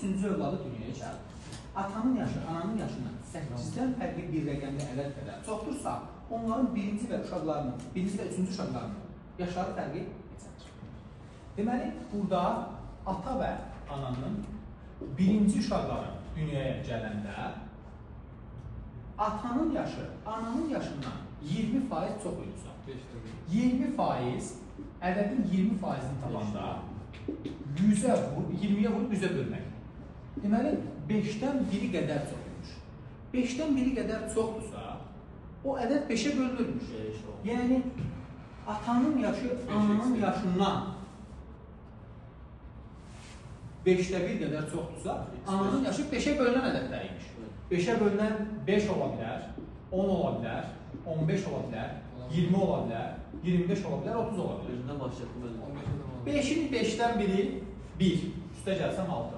üçüncü övladı dünyaya gəldi. Atanın yaşı ananın yaşından 8-dən fərqli bir rəqəmli ədəd qədər çoxdursa, onların birinci və uşaqlarının, birinci və üçüncü uşaqlarının yaşları fərqi neçədir? Deməli, burada ata və ananın birinci uşaqları dünyaya gələndə atanın yaşı ananın yaşından 20% çox idisə, 20% ədədin 20%-ni tapanda 100-ə vur, 20-yə vurub 100-ə bölmək. Deməli, 5-dən 1-i qədər çox imiş. 5-dən 1-i qədər çoxdursa, o ədəd 5-ə bölünürmüş. Yəni, atanın yaşı ananın yaşından 5-də 1 qədər çoxdursa, ananın yaşı 5-ə bölünən ədədlər imiş. 5-ə bölünən 5 ola bilər, 10 ola bilər, 15 ola bilər, 20 ola bilər, 25 ola bilər, 30 ola bilər. 5-in 5-dən biri 1, üstə gəlsəm 6.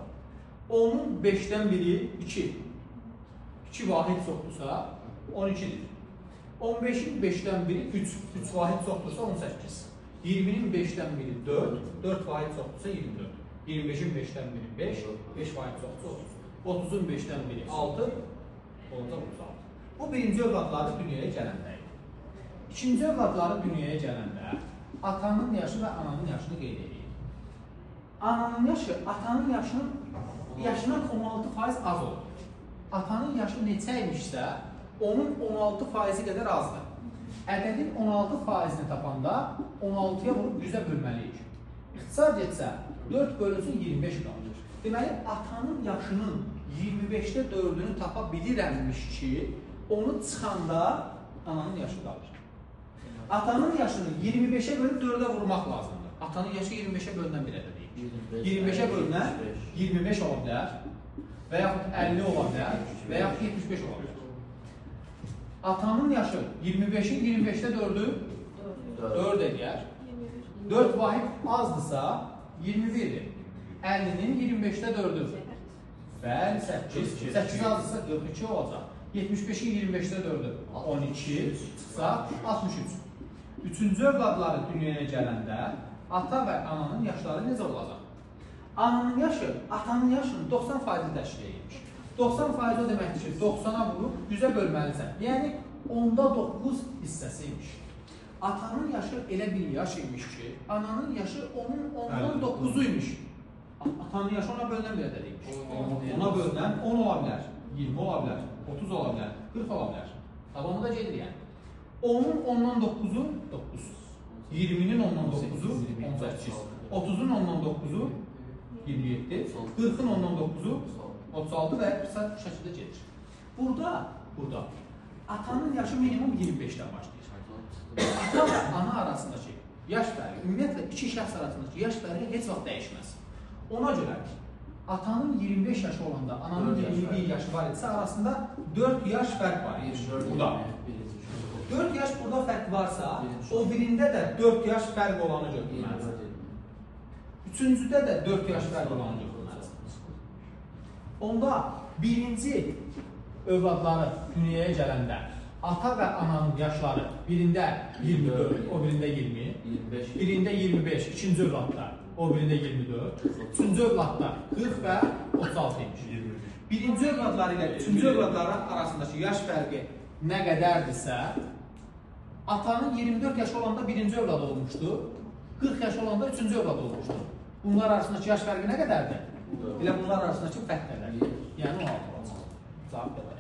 10-un 5-dən biri 2. 2 vahid çoxdursa 12-dir. 15-in 5-dən biri 3, 3 vahid çoxdursa 18. 20-nin 5-dən biri 4, 4 vahid çoxdursa 24. 25-in 5-dən biri 5, 5 vahid çoxdursa 30. 30-un 5-dən biri 6, olacaq 36. Bu birinci övladları dünyaya gələndə idi. İkinci övladları dünyaya gələndə atanın yaşı və ananın yaşını qeyd edir. Ananın yaşı atanın yaşından 16% az olur. Atanın yaşı neçə imişsə, onun 16%-i qədər azdır. Ədədin 16%-ni tapanda 16-ya vurub 100-ə bölməliyik. İxtisar getsə 4 bölünsün 25 qalır. Deməli, atanın yaşının 25-də 4-ünü tapa bilirəmmiş ki, onu çıxanda ananın yaşı qalır. Atanın yaşını 25-ə bölüb 4-ə vurmaq lazımdır. Atanın yaşı 25-ə bölünən bir ədəd imiş. 25-ə bölünən 25 ola bilər və yaxud 50 ola bilər və yaxud 75 ola bilər. Atanın yaşı 25-in 25-də 4-ü 4 eləyər. 4 vahid azdırsa 21-dir. 50-nin 25-də 4-ü. Bəli, 8. 8 azdırsa 42 olacaq. 75-in 25-də 4-ü 12, çıxsa 63. Üçüncü övladları dünyaya gələndə ata və ananın yaşları necə olacaq? Ananın yaşı atanın yaşının 90%-ni təşkil edirmiş. 90% o deməkdir ki, 90-a vurub 100-ə bölməlisən. Yəni, onda 9 hissəsi imiş. Atanın yaşı elə bir yaş imiş ki, ananın yaşı onun ondan 9-u imiş. Atanın yaşı ona bölünən bir ədəd imiş. Ona bölünən 10 ola bilər, 20 ola bilər, 30 ola bilər, 40 ola bilər. Davamı da gedir yəni. 10-un ondan 9-u 9, 20-nin ondan 9-u 18, 30-un ondan 9-u 27, 40-ın ondan 9-u 36 və bu şəkildə gedir. Burada atanın yaşı minimum 25-dən başlayır. Ata və ana arasındakı yaş fərqi, ümumiyyətlə iki şəxs arasındakı yaş fərqi heç vaxt dəyişməz. Ona görə atanın 25 yaşı olanda, ananın 21 yaşı var idisə, arasında 4 yaş fərq var burada. 4 yaş burada fərq varsa, o birində də 4 yaş fərq olanı götürməlisən. Üçüncüdə də 4 yaş fərq olanı götürməlisən. Onda birinci övladları dünyaya gələndə ata və ananın yaşları birində 24, o birində 20, birində 25, ikinci övladda, o birində 24, üçüncü övladda 40 və 36 imiş. Birinci övladları ilə üçüncü övladları arasındakı yaş fərqi nə qədərdirsə, atanın 24 yaşı olanda birinci övlad olmuşdu, 40 yaşı olanda üçüncü övlad olmuşdu. Bunlar arasındakı yaş fərqi nə qədərdir? Elə bunlar arasındakı fərq qədərdir. Yəni 16 olacaq. Cavab qədər.